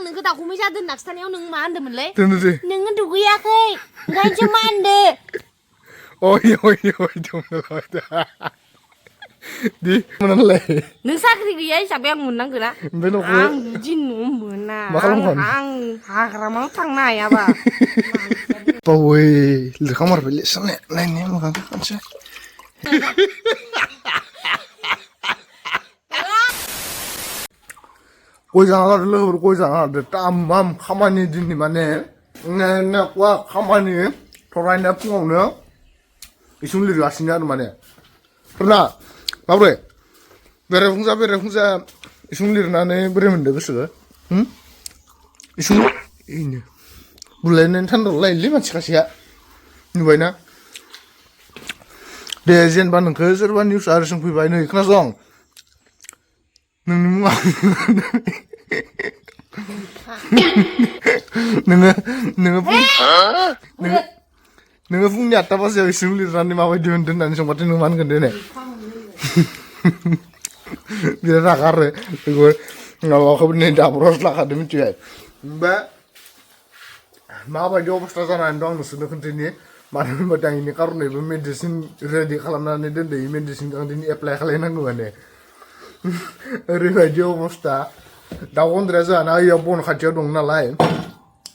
नोंखौ दाउखुमै जादों होनना खिथानायाव नों मा होनदोंमोनलै दोनदो नोङो दुगैयाखै ओंखायनोसो मा होनदो ओइ दंनो दि मोनालाय नों साख्रि गैया हिसाबै आं मोननांगोन ना ओमफ्राय न'खौ आं बिदि न' मोना मा खालामगोन आं हाग्रामायाव थांनो हायाबा बावै लेखा मारबाय लेसाने नायनाया मोजां खनसे गय जाना लादो लोगोफोर गय जाना लादो तामाम खामानि दिनै माने नेकवा खामानि थरायनाय फुङावनो इसुं लिरगासिनो आरो माने फोरना माब्रै बेरायफुंजा इसुं लिरनानै बोरै मोनदो गोसोखो इसुं इनो बुलायनानै थान्दालायलै मानसि खासेया नुबायना दे जेनेबा नोंखो सोरबा निउस आरो सोंफैबाय नै खोनासं नोंनि मुङा नोङो फुंनि 8टा बाजियाव इसुं लिरनानै माबायदि मोनदों होननानै सोंबाथाय नों मा होनगोन दे ने बिराद रागा आरो बेखौ माबाखौबो नै दाबरावसो लाखादो मिथिबाय ओमफ्राय माबायदि अबस्था जानानै दं आं नोंसोरनो खोन्थानि मानो होनबा दा इनि कारनैबो मेडिसिन रेडि खालामनानै दोनदो इ मेडिसिनखौ आं दिनै एप्लाइ खालायनांगौ माने ओरैबायदि अबस्था दाउ गन्द्राया जोंहाना ओइयाव बन खाथियाव दं नालाय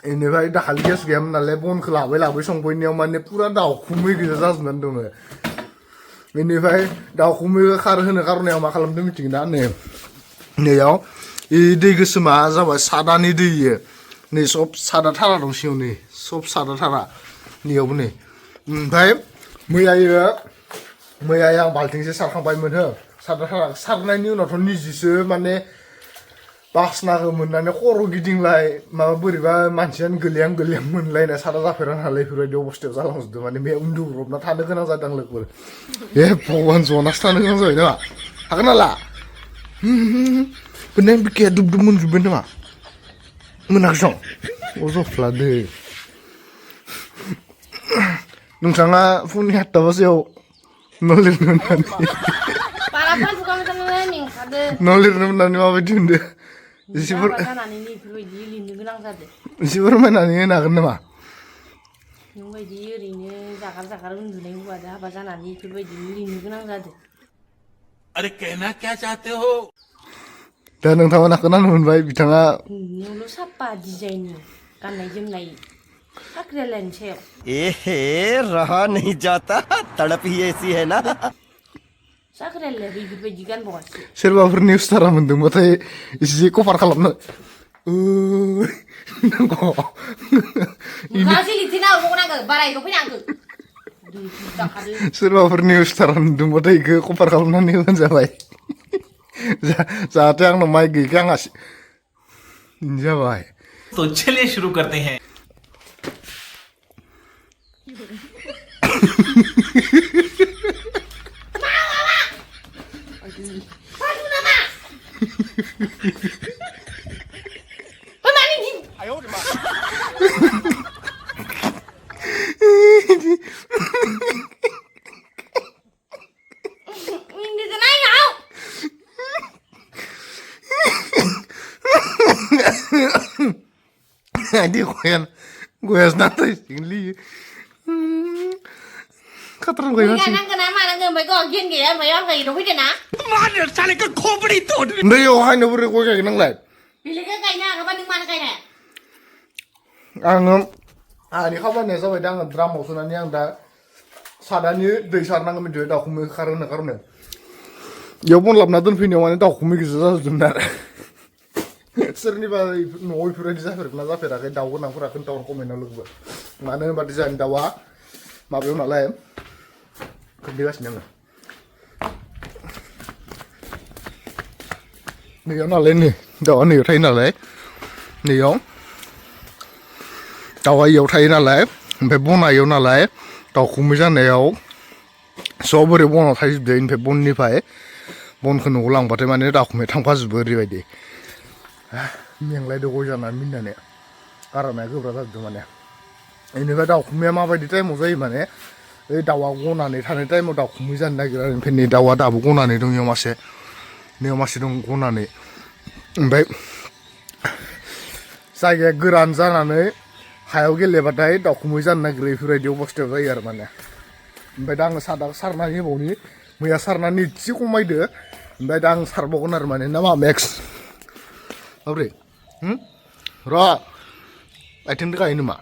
बेनिफ्राय दाखालि गेस गैयामोन नालाय बनखौ लाबोयै संफैनायाव माने पुरा दाउखुमै गोजा जाजोबनानै दङ बेनिफ्राय दाउखुमैखौ खारहोनो कारनायाव मा खालामदों मिथिगोना नैयाव इ दै गोसोमा जाबाय सादानि दै इयो नै सब सादा थारा दं सिङाव नै सब सादा थारा नैयावबो नै ओमफ्राय मैया आं बाल्थिंसे सारखांबायमोन हो सादा थारा सारनायनि उनावथ' निजिसो माने बासनाखौ मोननानै खर' गिदिंलाय माबा बोरैबा मानसियानो गोलैहां मोनलायनाय सादा जाफेरा नालाय बेफोरबायदि अबस्थायाव जालांजोबदों माने बे उन्दुब्रबना थानो गोनां जादों लोगोफोर ए भगबान जनासो थानो गोनां जाबाय नामा हागोन हाला नों बिखाया दुब मोनजोब्बाय नामा मोनाखै दं अजफ्लादो नोंथाङा फुंनि 8टा बाजियाव न' लिरनो मोननानै माबायदि मोनदो एसे फोरमायनानै होनो हागोन नामा नोंबायदि ओरैनो जागार उन्दुनाय हौवाजों हाबा जानानै बेफोरबायदि लिरनो गोनां जादों अरे कहना क्या चाहते हो दा नोंथांमोना खोनानो मोनबाय बिथाङा नोंनियावल' साफा डिजाइननि गाननाय जोमनाय साख्रियालायनि सायाव एहे रहा नहीं जाता तड़प ही ऐसी है ना साख्रियालाय बेफोरबायदि गानबावासो सोरबाफोर निउस थारा मोनदोंबाथाय एसे कभार खालामनो सोरबाफोर निउस थारा नुदोंबाथाय बेखौ कभार खालामनानै होबानो जाबाय जाहाथे आंनाव माइ गैयैखौ आंहा जाबाय तो चलिए शुरू करते हैं Di gue nanti sini katakan gue masih साले का खोपड़ी तोड़ nggak yo hanya beri gue kayak nang lain ini kabarnya sampai dengan drama usulannya yang dah sadani dari sarana kami juga tahu kami karena ya pun lap nadun video mana tahu kami kisah sebentar सोरनिबा न'आव बेफोरबायदि जाफेरगोन ना जाफेराखै दाउ गोनांफोरा खोन्थाहर कमेन्टआव लोगोफोर मानो होनबा जोंहानि दाउआ माबायाव नालाय खोन्थागासिनो आङो नैयाव नालाय नै दाउआ नैयाव थायो नालाय नैयाव दाउआ इयाव थायो नालाय ओमफ्राय बना इयाव नालाय दाउखुमै जानायाव सब ओरै बनाव थाजोबदों ओमफ्राय बननिफ्राय बनखौ न'आव लांबाथाय माने दाउखुमै थांफाजोबो ओरैबायदि मेंलायदो गय जानानै मिन्नानै गारामाया गोब्राब जाजोबदों माने बेनिफ्राय दाउखुमैया माबायदि टाइमाव जायो माने ओइ दाउआ गनानै थानाय टाइमाव दाउखुमै जानो नागिरो आरो ओमफ्राय नै दाउआ दाबो गनानै दं इयाव मासे दं गनानै ओमफ्राय जायगाया गोरान जानानै हायाव गेलेबाथाय दाउखुमै जानो नागिरो बेफोरबायदि अबस्थायाव जायो आरो माने ओमफ्राय दा आङो सादा सारनानै होबावनि मैया सारनानै एसे खमायदो ओमफ्राय दा आं सारबावगोन आरो माने ना मा मेक्स माब्रै र' आथिं गायो नामा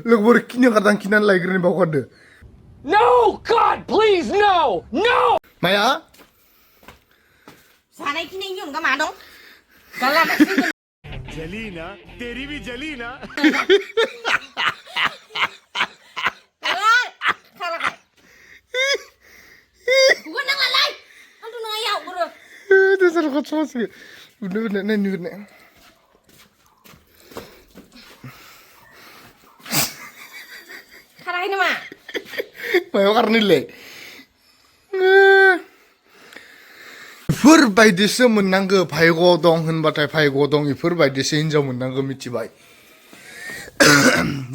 लोगोफोर खिनो ओंखारदां खिनानै लायग्रोनि बावगारदो No! God, please, no! No! माया जानाय खिनायनि अनगा मा दं गालामासो जली ना तेरी भी जली ना Bukan nang lalai. Antu nang ayaw bro. Itu seru kocok sih. Bener bener. Kalah ini mah. Mayo karnile. बेफोरबायदिसो मोननांगौ भायग' दं होनबाथाय भायग' दं बेफोरबायदिसो हिनजाव मोननांगौ मिथिबाय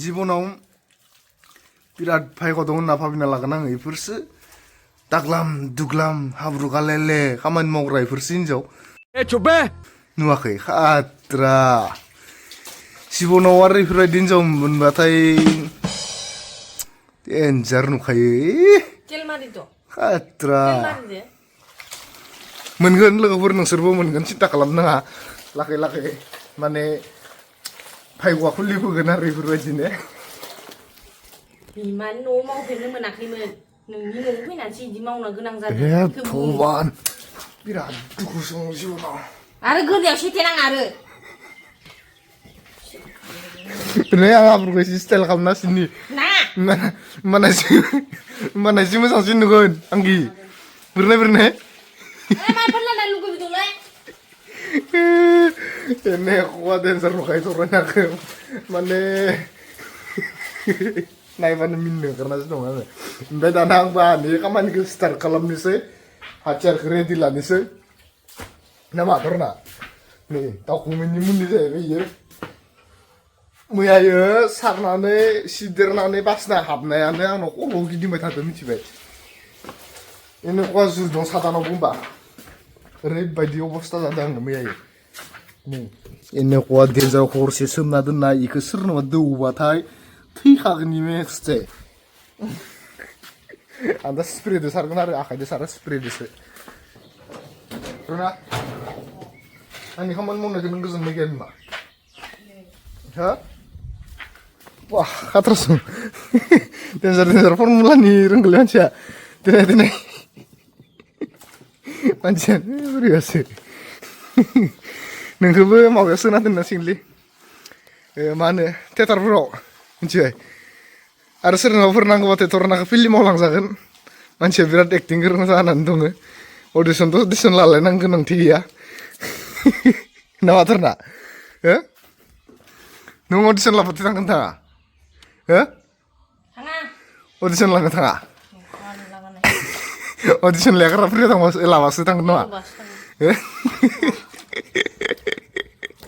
जिबनाव बिराद भायग' दं होनना भाबिना लागोन आङो बेफोरसो दाग्लाम दुग्लाम हाब्रु गालेले खामानि मावग्रा बेफोरसो हिनजाव नुवाखै खात्रा जिबनाव आरो बेफोरबायदि हिनजाव मोनबाथाय देन्जार नुखायो Jelmadi tuh. खात्रा Jelmadi deh. मोनगोन लोगोफोर नोंसोरबो मोनगोन सिन्था खालामनाङा लाखै लाखै माने भायग'आ खुलिबोगोन आरो बेफोरबायदिनो Biman no mau फेरनो मोनाखैमोन नोंनि न'आव फैनानैसो इदि मावनो गोनां जादों भगबान बिराद दुखु सं जिबनाव आरो गोदोयाव सेथेनाङा आरो नै आं आफोरखौ एसे स्टाइल खालामनासिनि ना मानायसो मोजांसिन नुगोन आंगि बोरनाय माइफोरलाय ना लुगै बिदोंलाय ini kuat dan seru kayak turun aku mana naik mana minum karena sedang ada beda nang ban ini kaman ke start kalam nih sih hajar kredit lah nih sih nama turna nih tau kumin nih nih sih iya muya ya sarnane sidirnane pasna habnayane ang logi di mata tuh mici bet ini kuat sudah sadana bumba ओरैबायदि अबस्था जादों आंनो मैया नै एनेकुवा देन्जार हरसे सोमना दोननाय इखौ सोरनोबा दौबाथाय थैखागोन इ मेक्सटे आं दा स्प्रेदो सारगोन आरो आखाइदो सारा स्प्रेदोसो रोना आंनि खामानि मावनायखौ नों गोजोननाय गैया नामा हो वाह खाथ्रासो देन्जार फर्मुलानि रोंगौलै मानसिया दिनै मानसियानो बोरैबासो नोंखौबो माबायाव सोना दोननांसिगोनलै मा होनो थियेटारफोराव मिथिबाय आरो सोरनावबाफोर नांगौबाथाय थरनाखौ फिल्म मावलांजागोन मानसिया बिराद एक्टिं गोरों जानानै दङ अडिसनथ' अडिसन लालायनांगौ गोनांथि गैया ना माथारना हो नों अडिसन लाबाथाय थांगोन थाङा हो अडिसन लानो थाङा audition leker apa dia tahu lawas itu tanggung apa?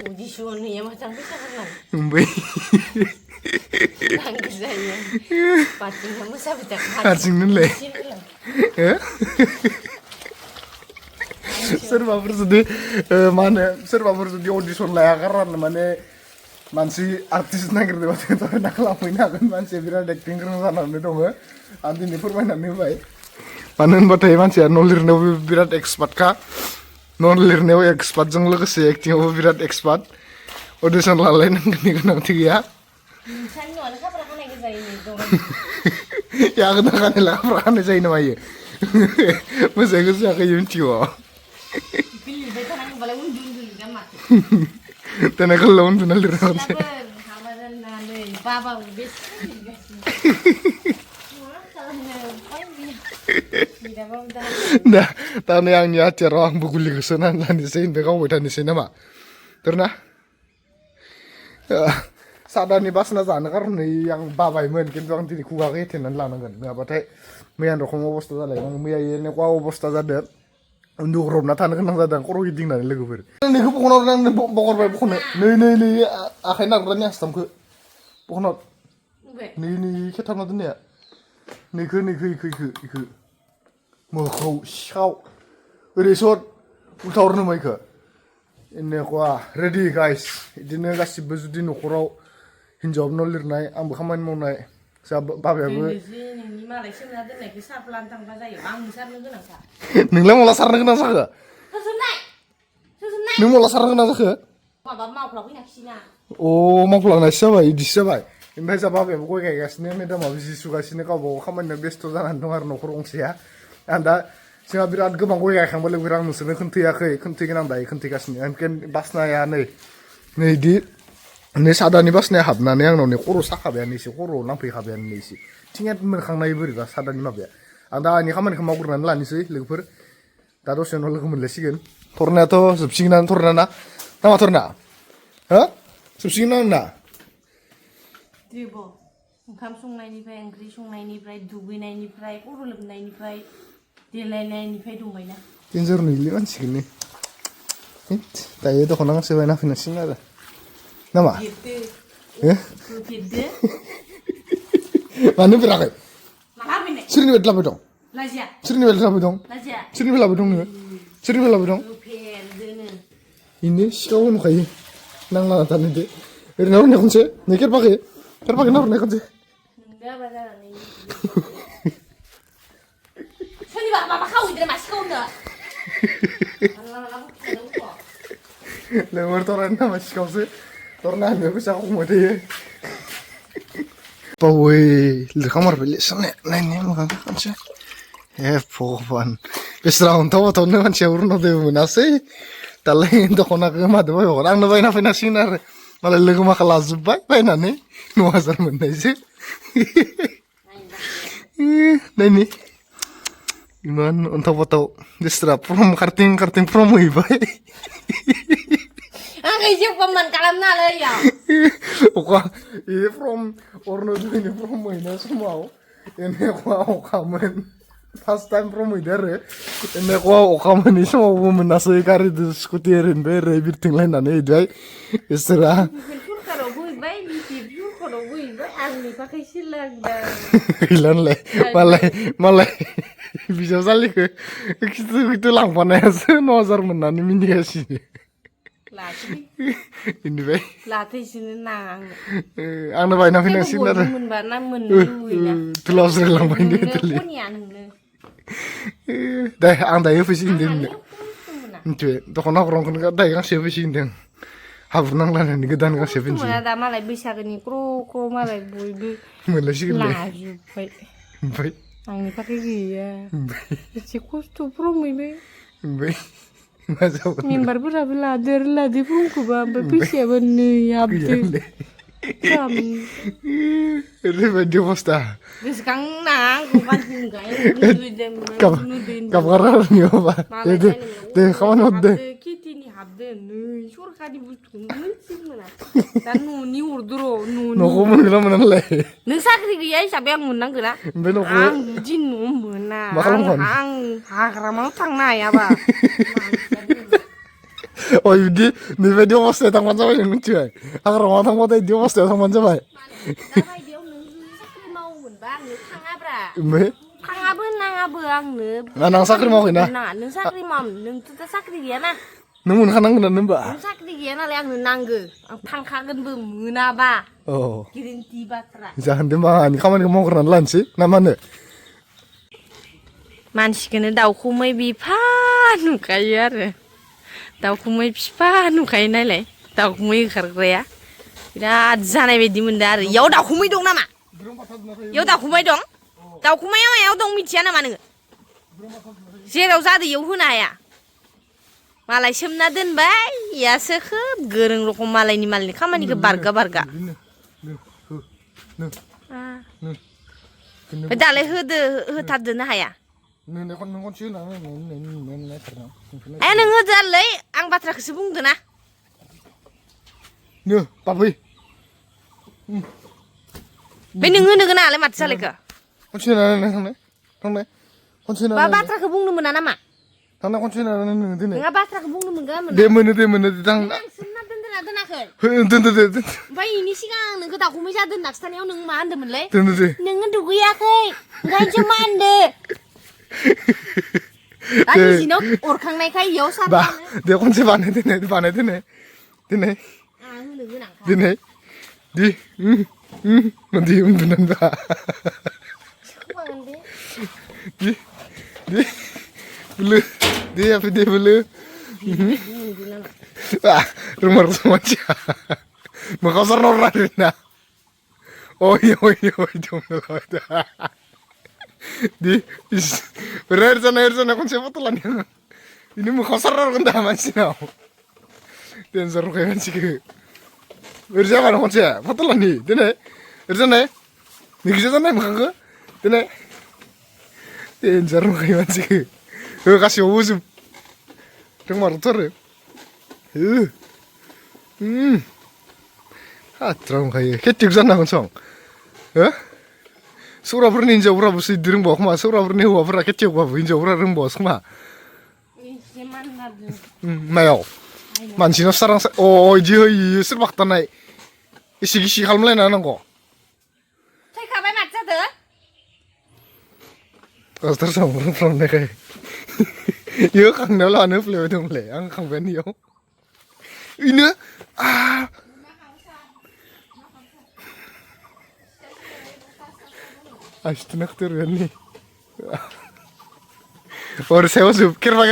Audition ya macam bisa kan? Mbai. Tanggung saya. Pating kamu sabi tak? Pating nule. Serba bersudi mana serba bersudi audition leker mana mansi artis nangkir di waktu itu nak lakuin akan mansi biar acting kerana sana nih dong ya. Anti nih permainan nih baik. मानो होनबाथाय मानसिया न' लिरनायावबो बिराद एक्सपार्टखा न' लिरनायाव एक्सपार्टजों लोगोसे एक्टिंआवबो बिराद एक्सपार्ट अडिसन लालायनांगौनि गोनांथि गैया या गोदान खानाय लागाफ्रा खानाय जायो नामा इयो मोजाङै गोसोआखै मिथिगौ दिनै गोलाव उन्दुना लिरनांगोनसो Nah, tadi yang nyata orang beguli kesenan lanisnya ini kau buat lanisnya nama, terna. Sadar nih pas nazar karena yang babai mungkin orang tadi kuah itu nan lana kan, nggak pakai mian rokok mau posta ada, yang mian ini kuah posta ada, untuk rom natan kan nazar koro hiding nani lagi ber. Ini aku pokoknya orang pokoknya nih, akhirnya orangnya stem ke pokoknya Oke. Nih खेबथाबना दोननाया नैखो मोखौ सिखाव ओरै सर उल्था हरनो माइखो इनेखवा ready guys बिदिनो गासिबो जुदि न'खराव हिनजावनो लिरनाय आंबो खामानि मावनाय जा बाबायाबो नोंनि मालाय सोमना दोननायखौ साफ्लानो थांबा जायो आं सारनो गोनांखा नोंलाय मला सारनो गोनां जाखो सोसननाय नों मला सारनो गोनां जाखो माबा मावफ्राव फैनाखिसैना अ मावफ्लांनायसो जाबाय इदिसो जाबाय ओमफ्राय जा बाबायाबो गय गायगासिनो मेदामाबो जि सुगासिनो गावबा गाव खामानियाव बेस्थ' जानानै दं आरो न'खर गंसेया आं दा जोंहा बिराद गोबां गय गायखांबाय लोगोफोर आं नोंसोरनो खोन्थायाखै खोन्थायगोन आं दायो खोन्थागासिनो ओमफ्राय बासनाया नै इदि नै सादानि बासनाया हाबनानै आंनाव नै खर' साखाबायानो एसे खर'आव नांफैखाबायानो नै एसे थिंआ मोनखांनाय बोरैबा सादानि माबाया आं दा आंनि खामानिखौ मावग्रोनानै लानोसै लोगोफोर दा दसे उनाव लोगो मोनलायसिगोन थरनायाथ' जोबसिगोनानो थरना नामा थरना हो जोबसिगोन ना आंना देब ओंखाम संनायनिफ्राय ओंख्रि संनायनिफ्राय दुगैनायनिफ्राय खर' लोबनायनिफ्राय देलायनायनिफ्राय दंबायना देन्जार नैलै मानसिखौनो दायो दख'ना गांसे बायना फैनांसिगोन आरो नामा होफेरदो मानो फेराखै माला फैनाय सोरनि बायदि लाबाय दं लाजिया सोरनि बायदि लाबाय दं लाजिया सोरनिफ्राय लाबाय दं नोङो सोरनिफ्राय लाबाय दं होफेरदोनो इनो सिखाव होनखायो नांलाना थानोदो ओरैनो हरनाय खनसे नै खेरपाखै ना हरनाय खनसे नोंदाबा जानानै सोरनिबा माबा खावैद्राय मा सिखाव होनदो लेंहर थरानि नामा सिखावसो थरना होनो फैसा खमाय थायो बावै लिरखांमारबाय लिरसांनाय नायनाया मोजां खनसे हे भगबान बेसेरा अन्थाव बाथावनो मानसिया उरुनदय मोनासै दालाय दख'नाखौ मादो बायबावगोन आंनो बायना फैनांसिगोन आरो मालाय लोगो माखा लाजोब्बाय बायनानै 9,000 मोननायसो नायनि इमान अन्थाव बाथाव बेसेरा प्रम खारथिं प्रम हैबाय आं एसे कमेन्ट खालामनालै याव अखा ए प्रम अरनो दुइनो प्रम हैनाय समाव एनेखवा अखामोन फार्स्ट टाइम प्रम हैदो आरो एनेखवा अखा मोनै समावबो मोनासै गारिजों स्कुटि ओरैनिफ्राय ओरै बिरथिंलायनानै हैबाय बिसोरा सरकारावबो हैबाय सरकारावबो हैबाय आंनि फाखैसो लांदां गैलानोलाय मालाय बिजावजालिखौ खिथु लांफानायासो 9,000 मोननानै मिनिगासिनो बेनिफ्राय लाथैसोनो नाङा आंनो बायना फैनांसिगोन आरो मोनबा ना मोननो लुबैना तुलाव जिरायलांबाय नो कनिया नोंनो दे आं दायो होफैसिगोन दे नोंनो मिथिबाय दख'ना अग्रंखौनो दायो गांसे होफैसिगोन दे हाब्रु नांलायनानै गोदान गांसे फैनोसै दा मालाय बैसागोनि ख्र' मालाय बयबो मोनलायसिगोन लाजोब्बाय ओमफ्राय आंनि थाखाय गैया एसे खस्थ' प्रमैनो ओमफ्राय मा जाबाय मेम्बारफोराबो लादो प्रमखौबा ओमफ्राय फैसायाबो नै हाबदो ओरैबायदि अबस्था गोसोखांना आंखौ गाज्रि गाबगारानि माबा दे खामानि हरदो खेथिनि हाबदो नै सरखारनि बुस्थुखौनो मोनसे मोना दा न'नि हरदो र' न'खौ मोनगोन ना मोना नोंलाय नों साख्रि गैया हिसाबै आं मोननांगोन ना ओमफ्राय न'खौ आं जुदि न' मोना मा खालामगोन आं हाग्रामायाव थांनो हायाबा अ बिदि बेबायदि अबस्थायाव थांबानो जाबाय नों मिथिबाय हाग्रामायाव थांबाथाय बिदि अबस्थायाव थांबानो जाबाय दाबायदियाव नों जुदि साख्रि मावोमोनबा आंनो थाङाब्रा ओमफ्राय थाङाबो नाङाबो आंनो आं साख्रि मावाखैना नों साख्रि मावनो नोंथ' दा साख्रि गैयाना नों मोनखानांगोन होनबा नों साख्रि गैया नालाय आंनो नांगो आं थांखागोनबो मोनाबा औ गेरेन्टि बाथ्रा जागोन दे मानि खामानिखौ मावग्रोनानै लानोसै ना मा होनो मानसिखौनो दाउखुमै बिफा नुखायो आरो दाउखुमै बिफा नुखायो नालाय दाउखुमै ओंखारग्राया बिराद जानाय बायदि मोनदों आरो इयाव दाउखुमै दं नामा इयाव दाउखुमै दं दाउखुमाया मायाव दं मिथिया नामा नोङो जेराव जादो इयाव होनो हाया मालाय सोमना दोनबाय इयासो खोब गोरों रखम मालायनि मालायनि खामानिखौ बारगा ओमफ्राय दालाय होथारदोनो हाया ए नों होदोलै आं बाथ्राखौसो बुंदो ना बाबै बे नों होनो गोनाङालाय माथो जालायखो बा बाथ्राखौ बुंनो मोना नामा थांना खनसे नायनानै नोङो दिनै नोंहा बाथ्राखौ बुंनो मोनगोन दे मोनो दे थां आं सोमना दोनदों दोनाखै दोन ओमफ्राय इनि सिगां नोंखौ दाउखुमै जादों होनना खिथानायाव नों मा होनदोंमोनलै दोन नोङो दुगैयाखै ओंखायनोसो मा होनदो दा निजिनाव अरखांनायखाय इयाव बा सारनानै दे खनसे बानायदोनो दिनै आं होनो गोनांखा दिनै di di undunan ba di bulu di apa dia bulu ah rumah aja makasar orang na oh iya dong di bener sana kon siapa tuh lan ini makasar orang dah masih now dan seru kayak masih ke Irza kan konse fotolan ni dene Irza ne nikisa ne mangga dene enjar kayak masih ke kasih uzu 정말 어떠래 트럼 kayak ketik sana konsong sura pernah ninja ura busi direng bawa kema sura pernah huwa pernah ketik bawa ninja ura direng bawa kema mayo 만지노 사랑 이제 이 쓸박다나이 이시기시 할물래 나는 거. 저희 가봐야 맞자드. 어서 그럼 내가 이거 강렬로 안 해플레 동래 안 강변이요. 이네 아 아시트 낙터르니 और save us किरबा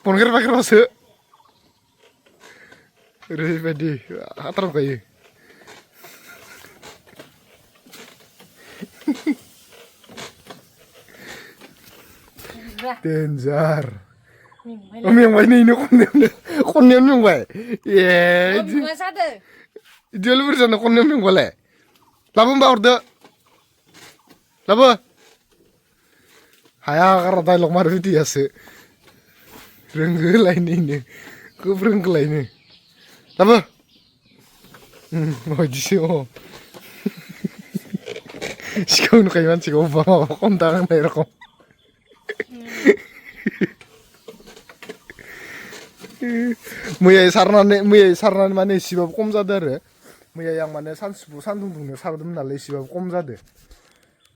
पन किरबा ओरैबायदि हाथारखायो डेन्जार मेंबाय नै खननायावनो मेंबाय ए इदियावलाय बोरै जानो खननायावनो मेंबालाय लाबो होमबा हरदो लाबो हाया गारा डाइलग मारो बिदियासो रोंगोलायनोनो खोब रोंगोलायनो लाबो बिदिसो सिगाङाव नुखायो मानसिखौ अबेबा माबा खमदां होननाय रखम मैया सारनानै माने एसेबाबो खम जादों आरो मैया आं माने सानसुफु सान्दुं दुंनायाव सारदोंमोन नालाय एसेबाबो खम जादों